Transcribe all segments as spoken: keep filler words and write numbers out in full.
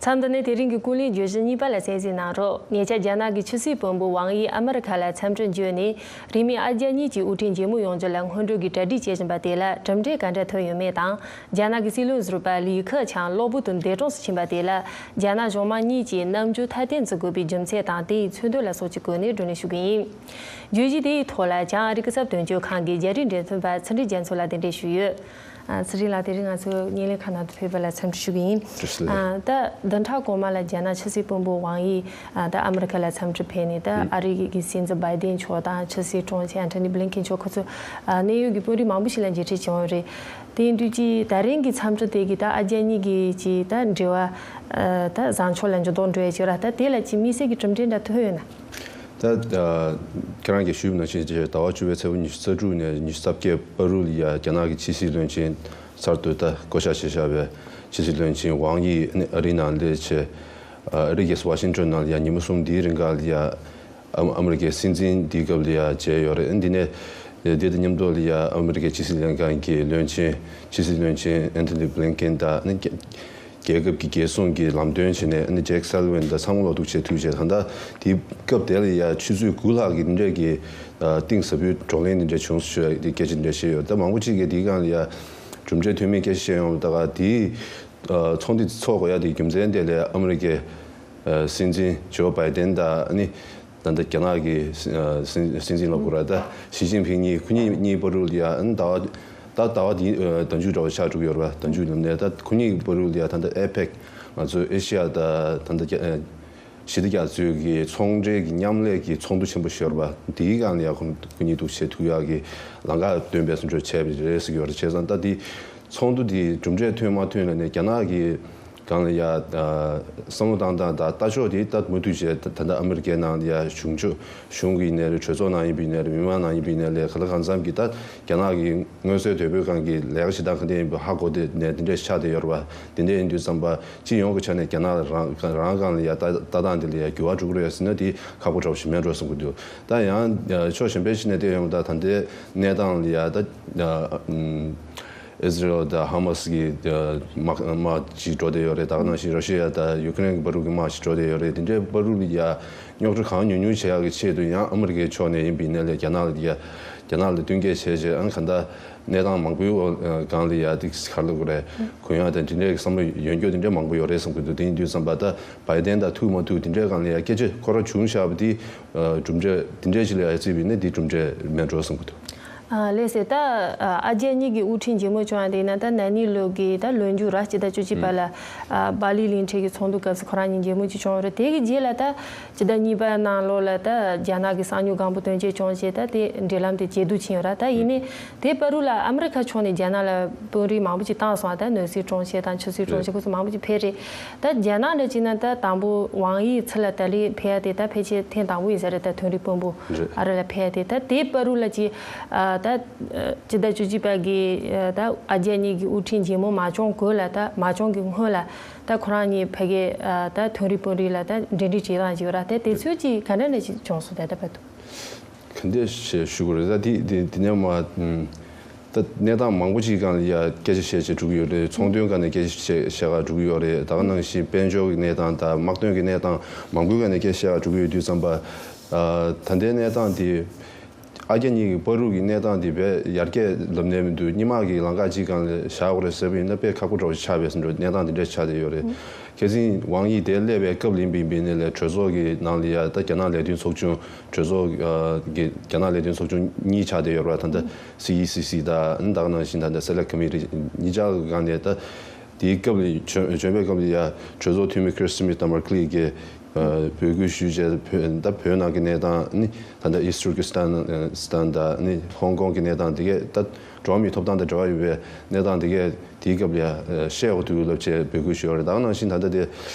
མཚམས་འདི་ནས་དེ་རིང་གི་ཀུན་གླེང་བརྗོད་གཞི་གཉིས་པ་ལ་གསན་གཟིགས་གནང་རོགས། ཉེ་ཆར་རྒྱ་ནག་གི་ཕྱི་སྲིད་བློན་པོ་ཝང་ཡིས་ཨ་མི་རི་ཁ་ལ་འཚམས་འདྲི་བརྒྱུད་ནས། རིང་མིན་ཨ་རྒྱ་གཉིས་ཀྱི་དབུ་ཁྲིད་མཇལ་མོལ་ཡོང་རྒྱུ་ལ་སྔོན་འགྲོ་གི་གྲ་སྒྲིག་བྱེད་བཞིན་པ་དེ་ལ་གྲུབ་འབྲས་ག་འདྲ་ཐོན་ཡོད་མེད་དང་། རྒྱ་ནག་གི་སྲིད་བློན་ཟུར་པ་ལི་ཁེ་ཆང་གློ་བུར་དུ་འདས་གྲོངས་སུ་ཕྱིན་པ་དེ་ལ་རྒྱ་ནག་གཞུང་མང་གཉིས་ཀྱིས་རྣམ་འགྱུར་ཐ་དད་འཛིན་དགོས་པའི་རྒྱུ་མཚན་དང་། དེའི་མཚོན་དོན་ལ་སོགས་ཀྱི་སྒོ་ནས་བགྲོ་གླེང་ཞུ་གི་ཡིན། བརྗོད་གཞི་དེའི་ཐོག་ལ་བྱང་ཨ་རི་སྐུ་ཚབ་དོན་གཅོད་ཁང་གི་རྒྱ་རིགས་འབྲེལ་མཐུད་པ་ཚེ་རིང་རྒྱ་མཚོ་ལ་གདན་འདྲེན་ཞུས་ཡོད། ཨ། ཚེ་རིང་ལགས། དེ་རིང་ང་ཚོའི་བརྙན་ལེན་ཁང་ནང་དུ་ཕེབས་པ་ལ་འཚམས་འདྲི་ཞུ་གི་ཡིན། བཀྲ་ཤིས་བདེ་ལེགས། ཨ། ད་བདུན་ཕྲག་གོང་མ་ལ་རྒྱ་ནག་ཕྱི་སྲིད་བློན་པོ་ཝང་ཡི། ཨ། ད་ཨ་མི་རི་ཁ་ལ་འཚམས་འདྲི་ཕེབས་ནས། ད་ཨ་རི་གི་སྲིད་འཛིན་བྷའི་ཏན་མཆོག་དང་ཕྱི་སྲིད་དྲུང་ཆེ་ཨན་ཐོ་ནི་བྷི་ལིན་ཀེན་མཆོག་ཁོ་ཚོ། ཨ། གནད་ཡོད་ཀྱི་དཔོན་རིགས་མང་པོ་ཞིག་ལ་མཇལ་འཕྲད་བྱུང་བ་རེད། དེ་ཡིན་དུས་ཀྱི་ད་རིང་གི་འཚམས་འདྲི་དེ་གིས་ད་ཨ་རྒྱ་གཉིས་ཀྱི་ཀྱི་ད་འབྲེལ་བ། ཨ། ད་བཟང་ཕྱོགས་ལ་འགྱུར་ལྡོག་འགྲོ་ཡ་ཅིག་ར། ད་དེ་ལ་ཅིག་དམིགས་བསལ་གྱི་གྲུབ་འབྲས་འདྲ་ཐོན་ཡོད་ན། ད་ཨ། ཁྱེད་རང་གིས་ཞུས་པ་ནང་བཞིན་བྱས། ཟླ་བ་བཅུ་པའི་ཚེས་པ་ཉི་ཤུ་རྩ་དྲུག་ནས་ཉི་ཤུ་རྩ་བརྒྱད་བར་དུ་ལ་ཡ་རྒྱ་ནག་གི་ཕྱི་སྲིད་བློན་ཆེན། གསར་དུ་ད་བསྐོ་བཞག་བྱས་བཞག་པའི་ཕྱི་སྲིད་བློན་ཆེན་ཝང་ཡི་ཨ་རིའི་ནང་སླེབས་བྱས། ཨ་རི་གི་ཝ་ཤིང་ཊོན་ནང་ལ་ཡ་ཉི་མ་གསུམ་འདིའི་རིང་ག་ལ་ཡ་ཨ་ཨ་མི་རི་ཀའི་སྲིད་འཛིན་འདིའི་སྐབས་ལ་ཡ་མཇལ་ཡོད་རེད། འདི་ནས་འདི་དང་མཉམ་དུ་ལ་ཡ་ཨ་མི་རི་ཀའི་ཕྱི་སྲིད་ལྷན་ཁང་གི་བློན་ཆེན། ཕྱི་སྲིད་བློན་ཆེན་ཨན་ཐོ་ནི་བྷི་ལིན་ཀེན་དང་། རྒྱལ་ཁབ་ཀྱི་རྒྱལ་སྲུང་གི་ལམ་སྟོན་བྱས་ནས། ཨ་ནི་ཇེག་སལ་ཝན་དང་ཚང་མ་ལོ་ཐུག་བྱས་ཐུག་བྱས། ད་ལྟ་དེའི་སྐབས་དེ་ལ་ཡ་ཆུ་ཚོད་དགུ་ལྷག་གི་འདི་འདྲས་ཀྱི་ཨ་གཏིང་ཟབ་པོའི་བགྲོ་གླེང་འདི་འདྲས་བྱུང་ཞུ་ཡ་དེ་སྐད་ཆ་འདི་འདྲས་བཤད་ཡོད། ད་མང་པོ་ཅིག་གིས་དེའི་སྒང་ལ་ཡ་གྲུབ་འབྲས་ཐོན་མིན་སྐད་ཆ་བཤད་ཡོང་། ད་ག་དེའི་ཨ་ཚོགས་འདུ་ཚོགས་དགོས་ཡ་དེའི་རྒྱུ་མཚན་དེ་ལ་ཨ་མི་རི་ཀའི་ཨ་སྲིད་འཛིན་ཇོ་བྷའི་ཏན་དང་། ཨ་ནི་ད་ལྟ་རྒྱ་ནག་གི་སྲིད་སྲིད་འཛིན་ལབ་དགོས་ར། ད་ཞི་ཅིན་ཕིང་གཉིས། ཁོ་གཉིས་གཉིས་བར་དུ་ལ་ཡ། ཨ་ནི་ཟླ་བ་ད་ཟླ་བ་འདི་ཨ་ཟླ་མཇུག་འདྲ་བོ་ཆགས་འགྲོ་གི་ཡོད་རེད་པ། ཟླ་མཇུག་ནང་ནས། ད་ཁོ་གཉིས་བར་དུ་ལ་ཡ་ད་ལྟ་ཨེ་པེག་ང་ཚོ་ཨེ་ཤི་ཡ་དང་ད་ལྟ་རྒྱ་ཨ་ཞི་བདེ་རྒྱ་མཚོའི་གི་ཚོང་འབྲེལ་གྱི་མཉམ་ལས་ཀྱི་ཚོགས་འདུ་ཆེན་པོ་ཞིག་ཡོད་རེད་པ། དེའི་སྒང་ལ་ཡ་ཁོ་ཁོ་གཉིས་ཐུག་བྱས་ཐུག་ཡག་གི་ལམ་ཁ་སྟོན་པའི་བཟོ་འདྲ་བྱས་པ་རེད་ཟེར་གྱི་ཡོད་རེད། བྱས་ཙང་ད་དེ་ཚོགས་འདུ་དེ་གྲུབ་འབྲས་ཐོན་མ་ཐོན་ལ་ནས་རྒྱ་ནག་གི་སྒང་ལ་ཡ་ཨ་བསམ་བློ་བཏང་སྟངས་དང་ལྟ་ཕྱོགས་དེ་ད་མུ་མཐུད་བྱས། ད་ད་ལྟ་ཨ་མི་རི་ཀའི་ནང་ལ་ཡ་གཞུང་ཕྱོགས་གཞུང་གི་ཡིན་ནའི་རེད། གྲོས་ཚོགས་ནང་ཡིན་པ་ཡིན་ནའི་རེད། མི་མང་ནང་ཡིན་པ་ཡིན་ནའི་རེད། གང་ལ་གང་འཚམ་གྱི་ད་རྒྱ་ནག་གི་མངོན་གསལ་དོད་པོའི་སྒང་གི་ལས་ཀ་བྱེད་སྟངས་ག་འདྲ་ཡིན་པ་ཧ་གོ་བསྡད་ནས་དེ་འདྲས་ཆགས་བསྡད་ཡོད་རེད་པ། དེ་འདྲས་ཡིན་དུས་ཙམ་པ་སྤྱི་ཡོངས་ཀྱི་ཆ་ནས་རྒྱ་ནག་རང་རང་སྒང་ལ་ཡ་ལྟ་ལྟ་སྟངས་དེ་ལ་ཡ་འགྱུར་བ་འགྲོ་གི་རེད་ཟེར་ན་དེ་ཁག་པོ་འདྲ་བོ་ཞིག་མེད་འགྲོ་བསམ་གྱི་འདུག་ད་ཡང་ཕྱོགས་གཞན་པའི་ཕྱི་ནས་བལྟས་ཡོང་ད་ད་ལྟའི་གནས་སྟངས་ལ་ཡ་ད། ཨིས་ར་ཨེལ་དང་ཧ་མ་སི་གི་དམག་དམག་ཅིག་འགྲོ་བསྡད་ཡོད་རེད། ད་ག་ནང་བཞིན་ར་ཤི་ཡ་དང་ཡུ་ཀེ་རེན་གྱི་བར་དུ་གི་དམག་ཅིག་འགྲོ་བསྡད་ཡོད་རེད། དེ་འདྲའི་བར་དུ་ལ་ཡ་རྙོག་དྲ་གང་ཉུང་ཉུང་བྱེད་ཡག་གི་ཆེད་དུ་ཡང་ཨ་མི་རི་ཀའི་ཕྱོགས་ནས་ཡིན་པ་ཡིན་ནའི་ལས་རྒྱ་ནག་ལ་ཡ་རྒྱ་ནག་ལ་བསྟུན་མཁས་བྱས་བྱས། ཨ་ནི་གང་ལྟར་གནས་སྟངས་མང་པོའི་སྒང་ལ་ཡ་དེ་ག་རེ་ལབ་དགོས་རེད། གུ་ཡངས་དང་དེ་འདྲའི་བསམ་བློ་ཡོད་རྒྱུ་དེ་འདྲའི་མང་པོ་ཡོད་རེད་བསམ་གྱི་འདུག་དེ་ཡིན་དུས་ཙམ་པ་ད་བྷའི་ཏན་དང་ཐུག་མ་ཐུག་དེ་འདྲའི་སྒང་ལ་ཡ་སྐད་ཆ་ཁོ་རང་བྱུང་བཞག་པ་དེ་གྲུབ་འབྲས་དེ་འདྲའི་ཞིག་ལ་ཡ་བརྩིས་པ་ཡིན་ན་དེ་གྲུབ་འབྲས་མེད་འགྲོ་བསམ་གྱི་འདུག་ཨ། ལགས་སོ། ད་ཨ་རྒྱ་གཉིས་ཀྱི་དབུ་ཁྲིད་མཇལ་མོལ་བྱུང་བ་དེ་ཡིན་ན། ད་ན་ནིང་ལོ་གི་ད་ལོ་མཇུག་ར་སྤྱི་ཟླ་བཅུ་གཅིག་པ་ལ་ཨ་སྦ་ལི་གླིང་ཕྲན་གྱི་ཚོགས་འདུ་སྐབས་སུ་ཁོ་རང་གཉིས་མཇལ་མོལ་ཅིག་བྱུང་ཡོད་རེད། དེ་གི་རྗེས་ལ་ད་སྤྱི་ཟླ་གཉིས་པ་ནང་ལོགས་ལ་ད་རྒྱ་ནག་གི་གསང་ཉུལ་སྒང་པོ་དོན་གཅོད་བྱུང་རྗེས་ད་དེ་འབྲེལ་ལམ་དེ་ཇེ་སྡུག་ཕྱིན་ཡོད་ར། ད་ཡིན་ནའི་དེ་བར་དུ་ལ་ཨ་མི་རི་ཁ་ཕྱོགས་ནས་རྒྱ་ནག་ལ་དཔོན་རིགས་མང་པོ་ཅིག་བཏང་སོང་། ད་ནོར་སྲིད་དྲུང་ཆེ་དང་ཕྱི་སྲིད་དྲུང་ཆེ་ཁོ་ཚོ་མང་པོ་ཅིག་ཕེབས་རེད། ད་རྒྱ་ནག་འདྲ་བྱས་ན་ད་དང་པོ་ཝང་ཡི་ཚུར་ལ་ད་ལན་ཕེབས་ཡ་དེ་ད་ཕལ་ཆེར་ཐེངས་དང་པོ་ཡིན་ས་རེད། ད་དོན་རིག་དཔོན་པོ་རེད། ཨ་རི་ལ་ཕེབས་ཡ་དེ། ད་དེའི་བར་དུ་ལ་ཅིག་ཨ་ད་སྤྱི་ཟླ་བཅུ་གཅིག་པ་གི་ཨ་ད་ཨ་རྒྱ་གཉིས་ཀྱི་དབུ་ཁྲིད་མཇལ་མོལ་མ་བྱུང་གོང་ལ། ད་མ་བྱུང་གི་སྔོན་ལ་ད་ཁོ་རང་གཉིས་ཕ་གི་ཨ་ད་དོན་རིག་དཔོན་རིགས་ལ་ད་འབྲེལ་འདྲིས་བྱེད་སྟངས་ཅིག་ཡོད་ར། ད་དེ་ཚོའི་ཅིག་ག་འདྲ་ནས་ཅིག་བྱུང་སོང་། ད་ད་བར་དུ། ག་འདྲས་ཞེས་ཞུ་དགོས་རེད། ད་དེ་དེ་དེ་ནས་མ་ད་གནས་སྟངས་མང་པོ་ཅིག་སྒང་ལ་ཡ་སྐད་ཆ་བཤད་བྱས་འགྲོ་གི་ཡོད་རེད། ཚོང་དོན་སྒང་ནས་སྐད་ཆ་བཤད་བཤད་ག་འགྲོ་གི་ཡོད་རེད། ད་ག་ནང་བཞིན་དཔལ་འབྱོར་གྱི་གནས་སྟངས་དང་དམག་དོན་གྱི་གནས་སྟངས་མང་པོའི་སྒང་ནས་སྐད་ཆ་བཤད་ག་འགྲོ་གི་ཡོད་དུས་ཙམ་པ། ཨ་ད་ལྟའི་གནས་སྟངས་དེ་ཨ་རྒྱ་གཉིས་ཀྱི་བར་དུ་གི་གནས་སྟངས་དེ་དཔེ་ཡར་རྒྱས་ལབ་ནས་མི་འདུག་གཉིས་དམག་གི་ལམ་ཁ་གཅིག་སྒང་ལ་བཞག་དགོས་རེད་ཟེར་བ་ཡིན་ན་དཔེ་ཁག་པོ་འདྲ་བོ་ཆགས་པའི་བཟོ་འདྲ་གནས་སྟངས་དེ་འདྲ་ཆགས་བསྡད་ཡོད་རེད། ཁ་སང་ཝང་ཡི་དེ་སླེབས་པའི་སྐབས་ལ་ཡིན་པ་ཡིན་པ་ཡིན་ནའི་ལས་གྲོས་ཚོགས་ཀྱི་ནང་ལ་ཡ་ད་རྒྱ་ནག་ལས་དོན་ཚོགས་ཆུང་། གྲོས་ཚོགས་ཨ་ཀྱི་རྒྱ་ནག་ལས་དོན་ཚོགས་ཆུང་གཉིས་ཆགས་བསྡད་ཡོད་རེད་པ། ད་ལྟ་སི་ཨི་སི་སི་དང་ད་ག་ནང་བཞིན་ད་ལྟ་སེ་ལེག་ཀོ་མི་ཊི་གཉིས་ཆ་སྒང་ནས། ད་དེའི་སྐབས་ལ་བྱོན་བྱོན་པའི་སྐབས་ལ་ཡ་གྲོས་ཚོགས་འཐུས་མི་ཁྲིས་སི་མིཐ་དང་མར་ཁི་ལི་གིས་ཨ་འབོད་སྐུལ་ཞུས་བྱས། བོད་ད་བོད་ནང་གི་གནས་སྟངས་ནི་ད་ལྟ་ཨིསི་ཊུར་ཀི་སི་ཐན་སི་ཐན་དང་ནི་ཧོང་ཀོང་གི་གནས་སྟངས་དེ་གས། ད་འགྲོ་བ་མིའི་ཐོབ་ཐང་དང་འབྲེལ་བ་ཡོད་པའི་གནས་སྟངས་དེ་གས་དེའི་སྐབས་ལ་ཡ་བཤད་དགོས་འདུག་ལབ་བྱས་འབོད་སྐུལ་ཞུས་ཡོད་རེད། ད་ག་ནང་བཞིན་ད་ལྟ་དེ་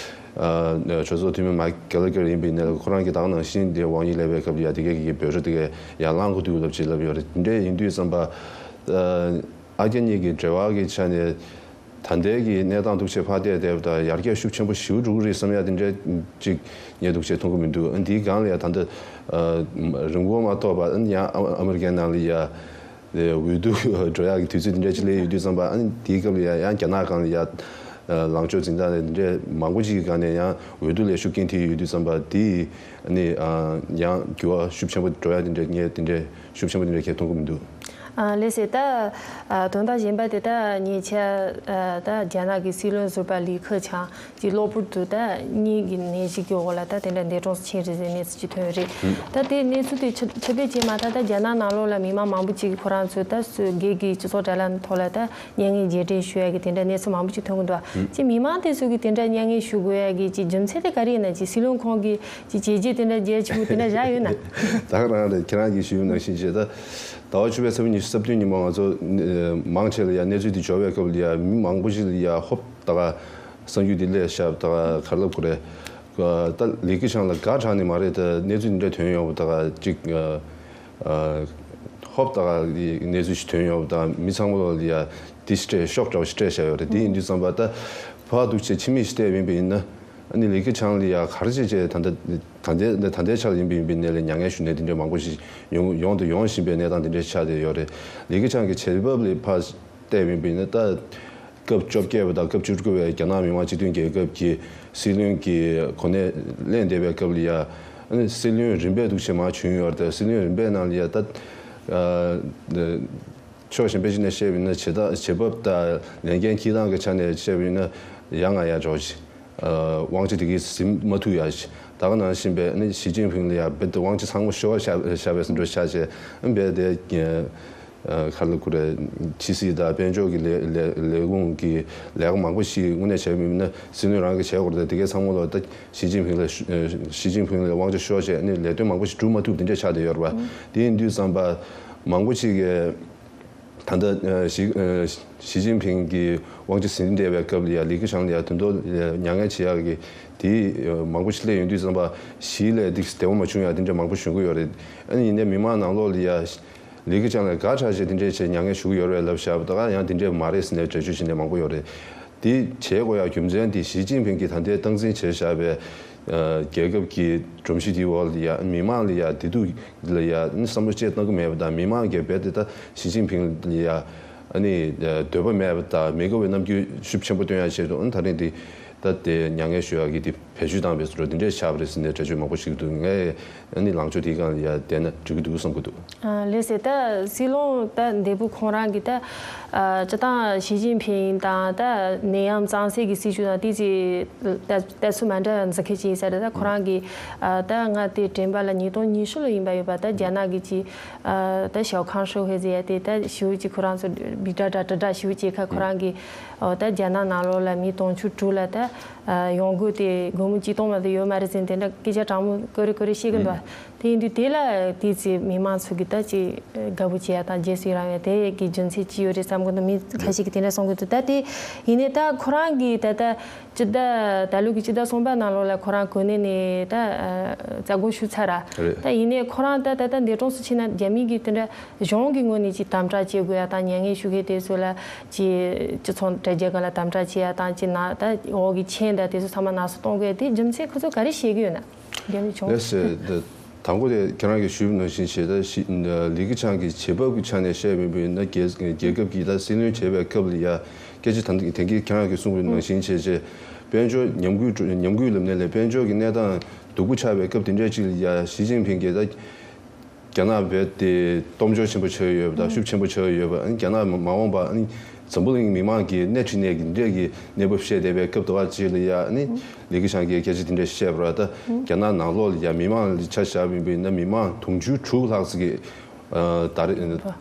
ཨ་གྲོས་ཚོགས་འཐུས་མི་མའིཀ་གྷེ་ལ་གྷེར་ཡིན་པ་ཡིན་ནའི་ཁོ་རང་གིས་ད་ག་ནང་བཞིན་དེ་ཝང་ཡི་སླེབས་པའི་སྐབས་ལ་ཡ་དེ་གས་ཀྱི་འབོད་སྒྲ་དེ་གས་ཡར་ལངས་དགོས་འདུག་ལབ་བྱས་ལབ་ཡོད་རེད། དེ་འདྲ་ཡིན་དུས་ཙམ་པ་ཨ་རྒྱ་གཉིས་ཀྱི་འབྲེལ་བ་གི་ཆ་ནས་ད་ལྟའི་གི་གནས་སྟངས་འདུག་བྱས་ཕར་བལྟས་བལྟས་པ་དང་ཡར་རྒྱས་ཤུགས་ཆེན་པོ་ཞེ་པོ་འགྲོ་གི་རེད་བསམ་ཡ་དེ་འདྲ་ཅིག་ངས་འདུག་བྱས་མཐོང་གི་མི་འདུག་ཨ་འདིའི་སྒང་ལ་ཡ་ད་ལྟ་ཨ་རིང་པོ་མ་ཐོགས་པ་ཨ་ནི་ཡང་ཨ་ཨ་མི་རི་ཀའི་ནང་ལ་ཡ་འོས་བསྡུ་འགྲོ་ཡག་གི་དུས་ཚོད་དེ་འདྲ་ཅིག་སླེབས་ཡོད་དུས་ཙམ་པ། ཨ་ནི་དེའི་སྐབས་ལ་ཡ་ཡང་རྒྱ་ནག་སྒང་ལ་ཡ་ ལངས་ཕྱོགས་འཛིན་སྟངས་དེ་འདྲས་མང་པོ་ཅིག་གི་སྒང་ནས་ཡང་འོས་བསྡུ་ལ་ཤུགས་རྐྱེན་ཐེབས་ཡོད་དུས་ཙམ་པ་དེ་ནི་ཡང་འགྱུར་བ་ཤུགས་ཆེན་པོ་འགྲོ་ཡ་དེ་འདྲས་ངས་དེ་འདྲས་ཤུགས་ཆེན་པོ་དེ་འདྲས་ཁྱེད་མཐོང་གི་མི་འདུག་ཨ། ལགས་སེ། ད་ཨ་དོན་དག་གཞན་པ་དེ་ད་ཉེ་ཆར་ཨ་ད་རྒྱ་ནག་གི་སྲིད་བློན་ཟུར་པ་ལི་ཁེ་ཆང་གི་གློ་བུར་དུ་ད་གཉིད་ཀྱི་ནད་གཞི་གི་འོག་ལ་ད་དེ་འདྲ་འདས་གྲོངས་སུ་ཕྱིན་རེད་ཟེར་གནས་ཚུལ་ཅིག་ཐོན་ཡོད་རེད། ད་དེ་གནས་ཚུལ་དེ་ཕྱི་ཕྱི་བལ་ཅན་མ་ད་ད་རྒྱ་ནག་ནང་ལོགས་ལ་མི་མང་མང་པོ་ཅིག་གིས་ཁོ་རང་ཚོའི་ད་སོ་སྒེར་གྱི་སྤྱི་ཚོགས་དྲ་ལམ་ཐོག་ལ་ད་མྱ་ངན་རྗེས་དྲན་ཞུ་ཡ་གི་དེ་འདྲ་གནས་ཚུལ་མང་པོ་ཅིག་ཐོན་གྱི་འདུག་ཅིག་མི་མང་དེ་ཚོ་གིས་དེ་འདྲ་མྱ་ངན་ཞུ་དགོས་ཡ་གི་ཅིག་རྒྱུ་མཚན་དེ་ག་རེ་ཡིན་ན། ཅིག་སྲིད་བློན་ཁོང་གིས་ཅིག་བྱས་རྗེས་དེ་འདྲ་རྒྱ་ཆེན་པོ་དེ་འདྲ་བཞག་ཡོད་ན། ད་ག་རང་རེད། ཁྱེད་རང་གིས་ཞུས་ནང་བཞིན་བྱས་ད། ཟླ་བ་བཅུ་པའི་ཚེས་པ་ཉི་ཤུ་རྩ་བདུན་ཉིན་མོ་ང་ཚོ་ཨ་མང་ཆེ་ལ་ཡ་གནས་ཚུལ་འདི་འབྱོར་བའི་སྐབས་ལ་ཡ་མི་མང་པོ་ཞིག་ལ་ཡ་ཧོབ་ད་ག་གསར་འགྱུར་འདི་སླེབས་ཤག་ད་ག་ག་རེ་ལབ་དགོས་རེད། ད་ལི་ཁེ་ཆང་ལ་དགའ་དྲགས་ནི་མ་རེད། ད་གནས་ཚུལ་འདི་འདྲ་ཐོན་ཡོང་བ་ད་ག་ཅིག་ཨ་ཧོབ་ད་ག་གནས་ཚུལ་ཞིག་ཐོན་ཡོང་བ་ད་མི་ཚང་མ་ལ་ཡ་འདི་སྤྲད་ཤོག་འདྲ་བོ་ཞིག་སྤྲད་བཞག་ཡོད་རེད། དེ་ཡིན་དུས་ཙམ་པ་ད་ཕར་འདུག་བྱས་ཕྱི་མིག་ཞིག་བལྟས་པ་ཡིན་པ་ཡིན་ན། ཨ་ནི་ལི་ཁེ་ཆང་ལ་ཡ་ག་རེ་བྱས་བྱས་ད་ལྟ་ད་ལྟའི་ད་ལྟའི་ཆར་ཡིན་པ་ཡིན་པའི་གནས་ལ་མྱ་ངན་ཞུ་ནས་དེ་འདྲའི་མང་པོ་ཞིག་ཡོང་ཡོང་དང་ཡོང་བཞིན་པའི་གནས་སྟངས་དེ་འདྲའི་ཆགས་བསྡད་ཡོད་རེད། ལི་ཁེ་ཆང་གི་བྱེད་བབ་ལ་ཕར་བལྟས་པ་ཡིན་པ་ཡིན་ན། ད་སྐབས་བཅོ་བརྒྱད་པ་དང་སྐབས་བཅུ་དགུ་པའི་རྒྱ་ནག་མི་དམངས་སྤྱི་མཐུན་རྒྱལ་ཁབ་ཀྱི་སྲིད་བློན་གྱི་གོ་གནས་ལེན་བསྡད་པའི་སྐབས་ལ་ཡ་ཨ་ནི་སྲིད་བློན་རིམ་པས་འདུག་བྱས་མར་བྱོན་ཡོད་རེད། སྲིད་བློན་རིམ་པའི་ནང་ལ་ཡ་ད་ཨ། ཕྱོགས་གཞན་པ་ཞིག་ནས་བཤད་པ་ཡིན་ན། བྱེད་སྟངས་བྱེད་བབ་དང་ལས་འགན་འཁྱེར་སྟངས་ཀྱི་ཆ་ནས་བཤད་པ་ཡིན་ན། ཡ་ང་ཡ་འཇོག་ཅིག་དབང་ཆ་དེ་གའི་ཟིན་མ་ཐུབ་ཡ་ཅིག་ད་ག་ནང་བཞིན་པའི་ཨ་ནི་ཞི་ཅིན་ཕིང་ལ་ཡ་རྦད་དེ་དབང་ཆ་ཚང་མ་ཤོར་བཞག་བཞག་པའི་བཟོ་འདྲ་ཆགས་བྱས། ཨ་རྦད་དེ་ག་རེ་ལབ་དགོས་རེད། ཕྱི་སྲིད་དང་དཔལ་འབྱོར་གྱི་ལས་ལས་ལས་ཁུངས་ཀྱི་ལས་ཀ་མང་པོ་ཞིག་དངོས་གནས་བྱས་པ་ཡིན་ན་སྲིད་བློན་རང་གིས་བྱེད་དགོས་རེད། དེ་གའི་ཚང་མ་ལ་ད་ཞི་ཅིན་ཕིང་ལ་ཞི་ཅིན་ཕིང་ལ་དབང་ཆ་ཤོར་བྱས་ཨ་ནི་ལས་དོན་མང་པོ་ཞིག་སྒྲུབ་མ་ཐུབ་དེ་འདྲ་ཆགས་བསྡད་ཡོད་རེད་པ། དེ་ཡིན་དུས་ཙམ་པ་མང་པོ་ཞིག་གིས། ད་ལྟ་ཨ་ཞི་ཨ་ཞི་ཅིན་ཕིང་གིས་དབང་ཆ་ཟིན་བསྡད་པའི་སྐབས་ལ་ཡ་ལི་ཁེ་ཆང་ལ་ཡ་དོན་དུ་མྱ་ངན་བྱེད་ཡག་གི་དེ་མང་པོ་ཞིག་སླེབས་ཡོང་དུས་ཙམ་པ་ཞི་ལས་འདི་བདེ་བོ་མ་བྱུང་ཡ་དེ་འདྲ་མང་པོ་ཞིག་ཡོང་གི་ཡོད་རེད། ཨ་ནི་ཡིན་ནའི་མི་མང་ནང་ལོགས་ལ་ཡ་ལི་ཁེ་ཆང་ལ་དགའ་དྲགས་བྱས་དེ་འདྲས་བྱས་མྱ་ངན་ཞུ་གི་ཡོད་རེད་ལབ་བཞག་པ་ད་ག་ཡང་དེ་འདྲས་མ་རེད་ཟེར་ནས་འགྲེལ་བརྗོད་བྱེད་མཁན་མང་པོ་ཡོད་རེད། དེ་བྱེད་དགོས་ཡ་རྒྱུ་མཚན་དེ་ཞི་ཅིན་ཕིང་གིས་ད་ལྟའི་སྟངས་འཛིན་བྱས་བཞག་པའི། ཨ་རྒྱལ་ཁབ་ཀྱི་སྒྲོམ་གཞི་དེའི་འོག་ལ་ཡ་མི་མང་ལ་ཡ་བདེ་སྡུག་ལ་ཡ་ནི་བསམ་བློ་ཅིག་གཏོང་གི་མེད་པ་དང་། མི་མང་གིས་རྦད་དེ་ད་ཞི་ཅིན་ཕིང་ལ་ཡ་ཨ་ནི་འདོད་པ་མེད་པ་དང་མི་དགའ་བའི་རྣམ་འགྱུར་ཤུགས་ཆེན་པོ་སྟོན་ཡ་ཆེད་དུ་ཨ་ནི་ད་རིང་འདི་ད་དེ་མྱ་ངན་ཞུ་ཡ་གི་དེ་བེད་སྤྱོད་བཏང་བའི་བཟོ་འདྲ་འདི་འདྲས་ཆགས་པ་རེད་ཟེར་ནས་འགྲེལ་བརྗོད་མང་པོ་ཞིག་འདུག་ངས་ཨ་ནི་ལངས་ཕྱོགས་དེའི་སྒང་ལ་ཡ་བསྡད་ན་འགྲིག་གི་འདུག་བསམ་གྱི་འདུག་ཨ་ལགས་སེ། ད་སྲིད་བློན་ད་འདས་པོ་ཁོང་རང་གིས་ད་ཨ་སྤྱིར་བཏང་ཞི་ཅིན་ཕིང་དང་ད་ནད་ཡམས་གཙང་སེལ་གྱི་སྲིད་བྱུས་དང་དེ་ཚོའི་ལྟ་ལྟ་ཚུལ་མ་འདྲ་བ་འཛིན་མཁན་ཅིག་ཡིན་ས་རེད། ད་ཁོ་རང་གིས་ཨ་ད་ང་དེ་དྲན་པ་ལ་ཉིས་སྟོང་ཉི་ཤུ་ལོ་ཡིན་པ་ཡོད་པ། ད་རྒྱ་ནག་གི་ཅིག་ཨ་ད་ཞའོ་ཁང་ཧྲེའུ་ཧེ་ཟེར་ཡ་དེ་ད་ཞེ་པོ་ཅིག་ཁོ་རང་ཚོ་སྦི་དྲ་དྲ་དྲ་དྲ་ཞེ་པོ་ཅིག་ཁ་ཁོ་རང་གིས་ཨོ་ད་རྒྱ་ནག་ནང་ལོགས་ལ་མི་དུང་ཕྱུར་དྲུག་ལ་ད་ཨ་ཡོང་སྒོ་དེ་སྒོར་མོ་གཅིག་སྟོང་མ་གཏོགས་ཡོད་མ་རེད་ཟེར་དེ་འདྲ་སྐད་ཆ་དྲང་མོ་ཀོ་རེ་ཀོ་རེ་བཤད་གི་འདུག་དེ་ཡིན་དུས་དེ་ལ་དེ་ཚེ་མི་མང་ཚོ་གིས་ད་ཅིག་དགའ་པོ་བྱེད་ཡ་དང་རྗེས་སུ་ཡི་རང་ཡ་དེ་གི་རྒྱུ་མཚན་ཅི་ཡོད་རེད་བསམ་གི་འདུག་མི་ཁ་ཤས་ཀྱིས་དེ་འདྲ་གསུང་གི་འདུག་ད་དེ་ཡིན་ནའི་ད་ཁོ་རང་གིས་ད་ལྟ་སྤྱི་ཟླ་ད་ལོ་གི་སྤྱི་ཟླ་གསུམ་པ་ནང་ལོགས་ལ་ཁོ་རང་གོ་གནས་ནས་ད་རྩ་དགོངས་ཞུས་ཚར་ར། རེད། ད་ཡིན་ནའི་ཁོ་རང་ད་ད་ལྟ་འདས་གྲོངས་སུ་ཕྱིན་ན་རྒྱ་མི་གིས་དེ་འདྲ་གཞུང་གི་ངོས་ནས་ཅིག་དམ་དྲག་བྱེད་དགོས་ཡ་དང་། མྱ་ངན་ཞུ་མཁན་དེ་ཚོ་ལ་ཅིག་སྤྱི་ཚོགས་དྲ་རྒྱ་སྒང་ལ་དམ་དྲག་བྱེད་ཡ་དང་། ཅིག་ན་ད་འོག་གི་མཆན་དང་དེ་ཚོ་ཚང་མ་ནང་སུ་གཏོང་དགོས་ཡ་དེ་རྒྱུ་མཚན་ཁོ་ཚོ་ག་རེ་བཤད་ཀྱི་ཡོད་ན། རྒྱ་མི་གཞུང་། ལགས་སེ། དང་པོ་དེ་ཁྱེད་རང་གིས་ཞུས་པ་ནང་བཞིན་བྱས་ད་ཞི་ལི་ཁེ་ཆང་གི་བྱེད་བབ་ཀྱི་ཆ་ནས་བཤད་པ་ཡིན་ན། རྒྱལ་རྒྱལ་ཁབ་ཀྱི་ད་སྲིད་བློན་བྱེད་པའི་སྐབས་ལ་ཡ་སྐད་ཆ་ད་དེང་གི་ཁྱེད་རང་གིས་གསུངས་པའི་ནང་བཞིན་བྱས་བྱས་དཔལ་འབྱོར་ཉམས་རྒུད་ཉམས་རྒུད་ལབ་ནས་ལས་དཔལ་འབྱོར་གྱི་གནས་སྟངས་སྡུག་པོ་ཆགས་པའི་སྐབས་དེ་འདྲ་ཅིག་ལ་ཡ་ཞི་ཅིན་ཕིང་གིས་ད་རྒྱ་ནག་རྦད་དེ་སྟོབས་འབྱོར་ཆེན་པོ་ཆགས་ཡོད་པ་དང་ཤུགས་ཆེན་པོ་ཆགས་ཡོད་པ། ཨ་ནི་རྒྱ་ནག་མ་མ་འོངས་པ་ཨ་ནི་འཛམ་བུ་གླིང་མི་མང་གི་སྣེ་ཁྲིད་ནས་ཀྱི་འདྲས་ཀྱི་གནས་བབ་བཤད་བསྡད་པའི་སྐབས་དུ་བ་ཅིག་ལ་ཡ་ཨ་ནི་ལི་ཁེ་ཆང་གིས་སྐད་ཆ་དེ་འདྲ་བཤད་པ་ར། ད་རྒྱ་ནག་ནང་ལོགས་ལ་ཡ་མི་མང་ལ་ཆ་བཞག་པ་ཡིན་པ་ཡིན་ན་མི་མང་དུང་ཕྱུར་དྲུག་ལྷག་ཙམ་གྱིས་ཨ་ད་རེས་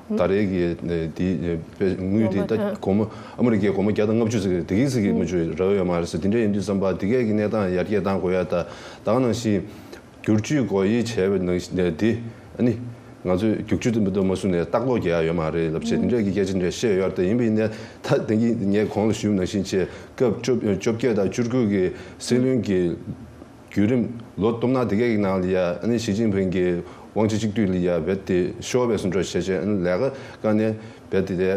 ད་རེས་ཀྱི་དེ་དངུལ་དེ་ད་སྒོར་མོ་ཨ་མི་རི་ཀའི་སྒོར་མོ་བརྒྱ་དང་ལྔ་བཅུ་ཙམ་གྱིས་དེ་གི་ཙམ་གྱིས་མ་གཏོགས་རག་ཡོད་མ་རེད་ཟེར། དེ་འདྲ་ཡིན་དུས་ཙམ་པ་དེ་གས་ཀྱི་གནས་སྟངས་ཡར་རྒྱས་གཏང་དགོས་ཡ། ད་ད་ག་ནང་བཞིན། བསྒྱུར་བཅོས་སྒོ་དབྱེ་བྱས་པ་ནང་བཞིན་དེ་ཨ་ནི་ང་ཚོས་བསྒྱུར་བཅོས་དེ་མི་འདུག་མ་གསུངས་ནས་ལྟག་ལོག་རྒྱག་ཡ་ཡོད་མ་རེད་ལབ་བྱས་དེ་འདྲ་གི་སྐད་ཆ་འདྲ་བཤད་ཡོད་རེད། ད་ཡིན་པ་ཡིན་ནའི་ད་དེང་གི་ངས་གོང་ལ་ཞུས་པ་ནང་བཞིན་བྱས་སྐབས་བཅོ་བཅོ་བརྒྱད་དང་བཅུ་དགུ་གི་སྲིད་བློན་གྱི་བརྒྱུད་རིམ་ལོ་སྟོང་ཕྲག་དེ་གའི་ནང་ལ་ཡ་ཨ་ནི་ཞི་ཅིན་ཕིང་གི་དབང་ཆ་གཅིག་སྡུད་ལ་ཡ་རྦད་དེ་ཤོར་བའི་བཟོ་འདྲ་བྱས་བྱས་ཨ་ནི་ལས་ཀ་དཀའ་ནས། རྦད་དེ་དེ་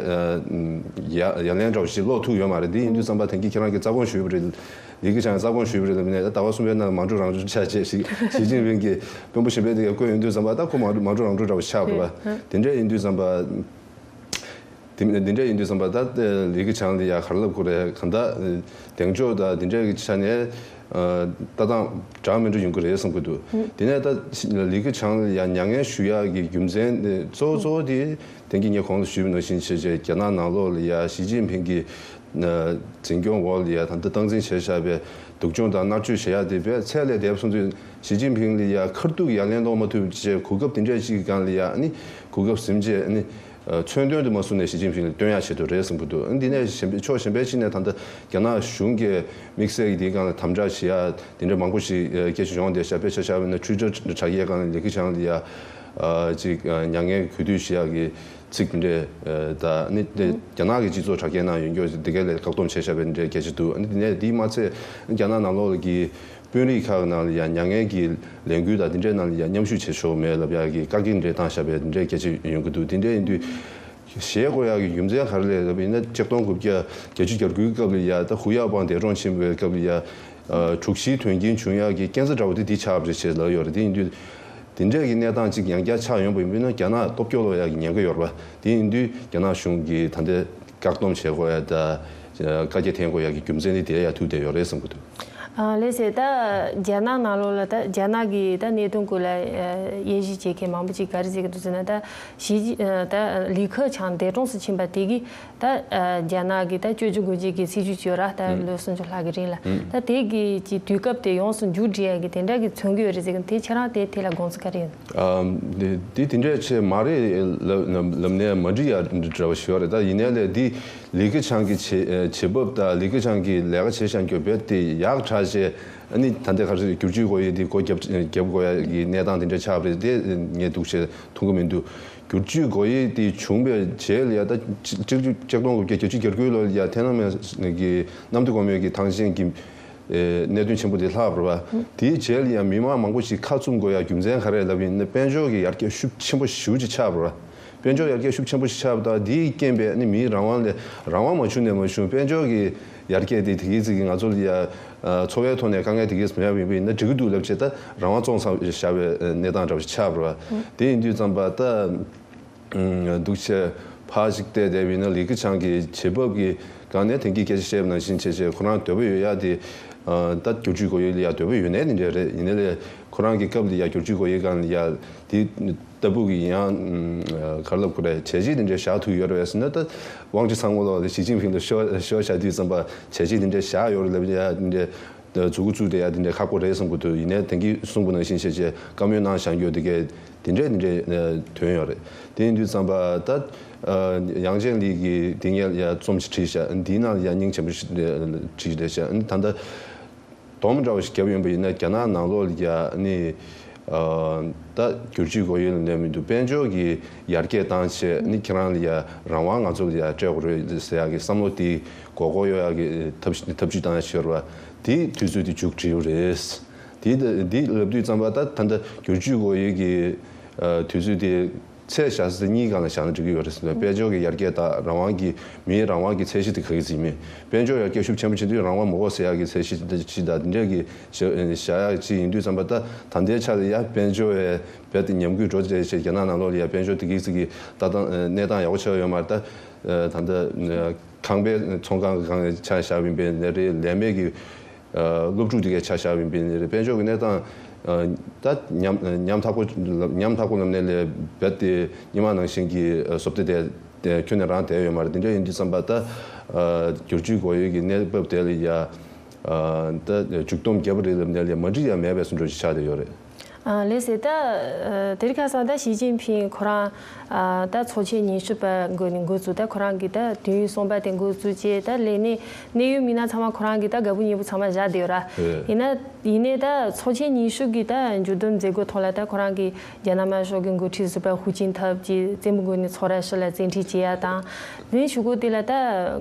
ཡ་ཡ་ལན་འདྲ་བོ་ཞིག་སློག་ཐུབ་ཡོད་མ་རེད། དེ་ཡིན་དུས་ཙམ་པ་དེང་གི་ཁྱེད་རང་གིས་རྩ་དགོངས་ཞུས་པ་རེད། ལི་ཁེ་ཆང་རྩ་དགོངས་ཞུས་པ་རེད་ལབ་ནས་ད་ཟླ་བ་གསུམ་པའི་ནང་མ་འགྲོ་རང་འགྲོ་ཆགས་བྱས་ཞི་ཞི་ཅིན་ཕིང་གིས་དཔོན་པོ་གཞན་པའི་དེ་ག་བསྐོས་ཡོང་དུས་ཙམ་པ་ད་ཁོ་མ་འགྲོ་མ་འགྲོ་རང་འགྲོ་འདྲ་བོ་ཆགས་པ་རེད་པ། དེ་འདྲ་ཡིན་དུས་ཙམ་པ། དེ་འདི་འདྲ་ཡིན་དུས་ཙམ་པ་ད་ལི་ཁེ་ཆང་ལ་ཡ་ག་རེ་ལབ་དགོས་རེད། གང་ལྟར་གདེང་འཇོག་དང་འདི་འདྲའི་ཆ་ནས་ལྟ་སྟངས་འདྲ་མི་འདྲ་ཡོང་གི་རེད་བསམ་གྱི་འདུག་དེ་ནས་ད་ལི་ཁེ་ཆང་ལ་ཡ་མྱ་ངན་ཞུ་ཡག་གི་རྒྱུ་མཚན་གཙོ་བོ་གཙོ་བོ་དེ་དེང་གི་ངས་གོང་དུ་ཞུས་པ་ནང་བཞིན་བྱས་བྱས་རྒྱ་ནག་ནང་ལོགས་ལ་ཡ་ཞི་ཅིན་ཕིང་གི་འཛིན་སྐྱོང་འོག་ལ་ཡ་ད་ལྟ་སྟངས་འཛིན་བྱས་བཞག་པའི་སྡུག་སྦྱོང་དང་མནར་གཅོད་བྱེད་ཡག་དེ་བས་ཚད་ལས་འདས་པ་སོང་དུས་ཞི་ཅིན་ཕིང་ལ་ཡ་ཁ་ཐུག་ཡ་ལན་སློག་མ་ཐུབ་བྱས་གོ་སྐབས་དེ་འདྲ་ཞིག་གི་སྒང་ལ་ཡ་ཨ་ནི་གོ་སྐབས་ཟིན་བྱས་ཨ་ནི་མཚོན་དོན་དུ་མ་བཟུང་ནས་ཞི་ཅིན་ཕིང་ལ་སྟོན་ཡག་ཆེད་དུ་རེད་བསམ་གྱི་འདུག་འདི་ནས་གཞན་པའི་ཕྱོགས་གཞན་པའི་ཕྱི་ནས་ད་ལྟ་རྒྱ་ནག་གཞུང་གིས་དམིགས་བསལ་གྱི་དེའི་སྒང་ལ་དམ་དྲག་བྱེད་ཡག་དེ་འདྲ་མང་པོ་ཞིག་སྐད་ཆ་ཡོང་བསྡད་ཤག་དཔེ་ཆ་བཞག་པ་ཡིན་ན་ཆུ་ཚོད་དྲ་རྒྱའི་སྒང་ལ་ལི་ཁེ་ཆང་ལ་ཡ་ཅིག་མྱ་ངན་གུས་འདུད་བྱེད་ཡག་གི་ཚིག་འདི་འདྲས་དང་ནི་དེ་རྒྱ་ནག་གི་སྤྱི་ཚོགས་དྲ་རྒྱའི་ནང་ཡོད་མཁན་དེ་ག་ལས་བཀག་སྡོམ་བྱས་བཞག་པའི་འདི་འདྲའི་སྐད་ཆ་འདུག་ཨ་ནི་དེ་ནས་དེས་མ་ཚད་རྒྱ་ནག་ནང་ལོགས་ཀྱི་དཔོན་རིགས་ཁག་ནང་ལ་ཡང་མྱ་ངན་གྱི་ལས་འགུལ་དང་དེ་འདྲའི་ནང་ལ་ཡང་མཉམ་ཞུགས་བྱེད་ཆོག་མེད་ལབ་ཡག་གི་བཀག་སྐྱིལ་འདྲ་བཏང་བཞག་པའི་འདི་འདྲའི་སྐད་ཆ་ཡོང་གི་འདུག་དེ་འདྲ་ཡིན་དུས་བཞེས་དགོས་ཡག་གི་རྒྱུ་མཚན་ག་རེ་རེད་ལབ་ཡིན་ན་ཆིག་སྟོང་དགུ་བརྒྱ་བརྒྱད་ཅུ་གྱ་དགུའི་སྐབས་ལ་ཡ་ད་ཧུའུ་ཡའོ་པང་འདས་གྲོངས་ཕྱིན་པའི་སྐབས་ལ་ཡ་དྲུག་བཞིའི་དོན་རྐྱེན་བྱུང་ཡག་གི་རྐྱེན་རྩ་འདྲ་བོ་དེ་འདི་ཆགས་པ་རེད་ཅེས་ལབ་ཡོད་རེད། དེ་ཡིན་དུས། དེ་འདྲས་ཀྱི་གནས་སྟངས་ཅིག་ཡང་བསྐྱར་ཆགས་ཡོང་བ་ཡིན་ན་རྒྱ་ནག་སྟོབས་སྐྱོ་ལོག་ཡག་གི་ཉེན་ཁ་ཡོད་རེད་པ། དེ་ཡིན་དུས་རྒྱ་ནག་གཞུང་གིས་ད་ལྟའི་བཀག་སྡོམ་བྱེད་དགོས་ཡག་དང་བཀའ་རྒྱ་འཐེན་དགོས་ཡག་གི་རྒྱུ་མཚན་ནི་དེ་ཡང་ཐུག་བསྡད་ཡོད་རེད་བསམ་གྱི་འདུག་ཨ་ལགས་སེ། ད་རྒྱ་ནག་ནང་ལོགས་ལ་ད་རྒྱ་ནག་གི་ད་གནད་དོན་སྐོར་ལ་དབྱེ་ཞིབ་བྱེད་མཁན་མང་པོ་ཅིག་ག་རེ་ཟེར་གྱི་འདུག་ཟེར་ན། ད་ཞི་ཅིན་ད་ལི་ཁེ་ཆང་འདས་གྲོངས་སུ་ཕྱིན་པ་དེ་གིས། ད་རྒྱ་ནག་གི་ད་བཅོས་བསྒྱུར་སྒོ་འབྱེད་ཀྱི་སྲིད་བྱུས་ཅིག་ཡོད་ར། ད་ལོ་སུམ་ཅུ་ལྷག་གི་རིང་ལ། ད་དེ་གི་ཀྱི་དུས་སྐབས་དེ་ཡོངས་སུ་མཇུག་སྒྲིལ་ཡག་གི་དེ་འདྲ་གི་མཚོན་གྱི་ཡོད་རེད་ཟེར་གི། དེ་ཁྱེད་རང་དེ་དེ་ལ་དགོངས་ཚུལ་ག་རེ་ཡོད། ཨམ། དེ་དེ་དེ་འདྲ་ཆེ་མ་རེད་ལབ་ལབ་ནས་མ་འགྲིག་ཡག་འདྲ་བ་ཞིག་ཡོད་རེད། ད་ཡིན་ནའི་ལས་འདི་ལི་ཁེ་ཆང་གི་བྱེད་བྱེད་བབ་དང་ལི་ཁེ་ཆང་གི་ལས་ཀ་བྱེད་བཞིན་རྒྱུ་བེད་དེ་ཡག་དྲག་ཆེ། ཨ་ནི་ད་ལྟའི་ག་རེ་བསྒྱུར་བཅོས་སྒོ་དབྱེ་འདི་སྒོ་བརྒྱབ་བརྒྱབ་དགོས་ཡག་གི་གནས་སྟངས་དེ་འདྲ་ཆགས་པ་རེད། དེ་ངས་འདུག་བྱས་མཐོང་གི་མི་འདུག་བསྒྱུར་བཅོས་སྒོ་དབྱེ་དེ་བྱུང་བའི་རྗེས་ལ་ཡ་ད་ཆིག་ཆིག་ཆིག་སྟོང་དགུ་བརྒྱ་བརྒྱད་ཅུ་གྱ་དགུ་ལོ་ལ་ཡ་ཐེ་ནན་མེ་གི་གནམ་བདེ་སྒོ་མོའི་གི་ཐང་ཆེན་གྱི་ཨེ་གནད་དོན་ཆེན་པོ་དེ་ལྷག་པ་རེད་པ། དེའི་རྗེས་ལ་ཡ་མི་མང་མང་པོ་ཞིག་ཁ་བཙུམ་དགོས་ཡ་རྒྱུ་མཚན་ག་རེ་ལབ་ཡིན་ན་དཔལ་འབྱོར་གྱི་ཡར་རྒྱས་ཤུགས་ཆེན་པོ་ཞེ་པོ་ཅིག་ཆགས་པ་རེད་པ། དཔལ་འབྱོར་ཡར་རྒྱས་ཤུགས་ཆེན་པོ་ཞིག་ཆགས་པ་དང་དེའི་རྐྱེན་པས་ནི་མིའི་རང་དབང་ལས་རང་དབང་མ་བྱུང་ནས་མ་བྱུང་། དཔལ་འབྱོར་གྱི་ཡར་རྒྱས་དེ་དེ་གི་ཚིག་གི་ང་ཚོ་ལ་ཡ་འཚོ་བའི་ཐོག་ནས་དཀའ་ངལ་དེ་གས་མེད་པ་ཡིན་ན་འགྲིག་གི་འདུག་ལབ་བྱས་ད་རང་དབང་བཙོང་ཚར་བཞག་པའི་གནས་སྟངས་འདྲ་བ་ཞིག་ཆགས་པ་རེད་པ། དེ་ཡིན་དུས་ཙམ་པ་ད་འདུག་བྱས་ཕར་ཞིག་བལྟས་བསྡད་པ་ཡིན་ན་ལི་ཁེ་ཆང་གི་བྱེད་བབ་ཀྱི་སྒང་ནས་དེང་གི་སྐད་ཆ་བཤད་པ་ནང་བཞིན་བྱས་བྱས་ཁོ་རང་འདོད་པ་ཡོད་ཡ་དེ་ད་བསྒྱུར་བཅོས་སྒོ་དབྱེ་ལ་ཡ་འདོད་པ་ཡོད་ནའི་དེ་འདྲ་རེད། ཡིན་ནའི་ལས་ཁོ་རང་གི་སྐབས་ལ་ཡ་བསྒྱུར་བཅོས་སྒོ་དབྱེ་སྒང་ལ་ཡ་དེ། ལྟ་བུ་གི་ཡང་ག་རེ་ལབ་དགོས་རེད། བྱས་རྗེས་དེ་འདྲ་བཞག་ཐུབ་ཡོད་རེད་ཟེར་ན། ད་དབང་ཆ་ཚང་མ་ལོག་ལ་ཞི་ཅིན་ཕིང་ལ་ཤོར་ཤོར་བཞག་དུས་ཙམ་པ་བྱས་རྗེས་དེ་འདྲ་བཞག་ཡོད་རེད་ལབ་ཡ་དེ་འདྲ་མཛུ་གུ་བཙུགས་བསྡད་ཡ་དེ་འདྲ་ཁག་པོ་རེད་བསམ་གྱི་འདུག་ཡིན་ནའི་དེང་གི་གསུངས་པ་ནང་བཞིན་བྱས་རྗེས་བཀའ་མོལ་གནང་བཞག་ཡོད་དེ་གས་དེ་འདྲ་དེ་འདྲ་ཐོན་ཡོད་རེད། དེ་ཡིན་དུས་ཙམ་པ་ད་ཡང་ཅིན་ལི་གིས་དེ་སྔ་ཡ་རྩོམ་ཞིག་བྲིས་ཤག་འདིའི་ནང་ལ་ཡ་སྙིང་རྗེ་པོ་ཞིག་བྲིས་བསྡད་ཤག་ད་ལྟ། སྡོམ་འདྲ་བ་ཞིག་བརྒྱབ་ཡོང་པ་ཡིན་ན་རྒྱ་ནག་ནང་ལོགས་ལ་ཡ་ནི་ད་བསྒྱུར་བཅོས་སྒོ་དབྱེ་ལ་ནས་མི་འདུག་དཔལ་འབྱོར་གྱི་ཡར་རྒྱས་བཏང་བྱས་ནི་ཁྱེད་རང་ལ་ཡ་རང་དབང་ང་ཚོ་ལ་ཡ་སྤྲད་དགོས་རེད་ཟེར་ཡག་གི་བསམ་བློ་དེ་མགོ་སྐོར་གཡོག་ཡག་གི་ཐབས་ཐབས་ཇུས་བཏང་ཡག་ཞིག་ཡོད་རེད་པ། དེའི་དུས་ཚོད་དེ་མཇུག་སྒྲིལ་རེད། དེ་དེ་ལབ་དུས་ཙམ་པ་ད་ད་ལྟ་བསྒྱུར་བཅོས་སྒོ་དབྱེ་གི་དུས་ཚོད་དེ། ཚད་བཞག་ས་གཉིས་སྒང་ལ་བཞག་ན་འགྲིག་གི་ཡོད་རེད་ཟེར་ན། དཔལ་འབྱོར་གྱི་ཡར་རྒྱས་དང་རང་དབང་གི་མིའི་རང་དབང་གི་ཚད་གཞི་དེ་ག་གི་ཟིན་མིན། དཔལ་འབྱོར་ཡར་རྒྱས་ཤུགས་ཆེན་པོ་ཕྱིན་དུས་རང་དབང་མ་དགོས་ཟེར་ཡག་གི་ཚད་གཞི་དེ་གཅིག་དང་དེ་འདྲས་ཀྱི་བཞག་བཞག་ཡག་གཅིག་ཡིན་དུས་ཙམ་པ་ད་ད་ལྟའི་ཆ་ལ་ཡ་དཔལ་འབྱོར་བའི་རྦད་དེ་ཉམས་རྒུད་འགྲོ་བསྡད་བྱས་རྒྱ་ནག་ནང་ལོགས་ལ་ཡ་དཔལ་འབྱོར་དེ་གི་ཚིག་གི་ལྟ་སྟངས་གནས་སྟངས་ཡག་པོ་ཆགས་ཡོད་མ་རེད། ད་ད་ལྟ་ཁང་པའི་ཚོང་ཁང་གི་སྒང་ཆ་བཞག་པ་ཡིན་པའི་ནས་རེད། ལས་མེད་ཀྱི་སློབ་ཕྲུག་དེ་གའི་ཆ་བཞག་པ་ཡིན་པའི་དཔལ་འབྱོར་གྱི་གནས་སྟངས་ད་ཉམ་ཉམ་ཐག་པོ་ཉམ་ཐག་པོ་ལབ་ནས་ལས་རྦད་དེ་སྔོན་མ་ནང་བཞིན་གྱི་བཟོ་ལྟ་དེ་ཁྱོན་ནས་རང་བསྡད་ཡོད་མ་རེད། དེ་འདྲ་ཡིན་དུས་ཙམ་པ་ད་བསྒྱུར་བཅོས་སྒོ་དབྱེ་གི་གནས་བབ་དེ་ལ་ཡ་ད་མཇུག་སྡོམ་བརྒྱབ་པ་རེད་ལབ་ནས་ལས་མ་འགྲིག་ཡ་མེད་པའི་བཟོ་འདྲ་ཞིག་ཆགས་བསྡད་ཡོད་རེད། ལགས་སེ། ད་དེ་རིང་ཁ་སང་ད་ཞི་ཅིན་ཕིང་ཁོ་རང་ད་ཚོགས་ཆེན་ཉི་ཤུ་པ་འགོ་ནས་འགོ་བཙུགས། ད་ཁོ་རང་གི་ད་དུས་ཡུན་གསུམ་པ་དེ་འགོ་བཙུགས་རྗེས་ད་ལས་གནས་གནད་ཡོད་མི་སྣ་ཚང་མ་ཁོ་རང་གི་ད་དགའ་པོ་ཉེ་པོ་ཚང་མ་བཞག་བསྡད་ཡོད་ར། ཡིན་ན་ཡིན་ནའི་ད་ཚོགས་ཆེན་ཉི་ཤུ་གི་ད་མཇུག་སྡོམ་མཛད་སྒོ་ཐོག་ལ་ད་ཁོ་རང་གི་རྒྱ་ནག་དམར་ཤོག་གི་འགོ་ཁྲིད་ཟུར་པ་ཧུའུ་ཅིན་ཐབས་ཀྱིས་བཙན་པོའི་སྒོ་ནས་ཚོགས་ར་ཧྲི་ལ་བཙན་ཁྲིད་བྱེད་ཡ་དང་། དེ་ནས་གཞུག་གུ་དེ་ལ་ད་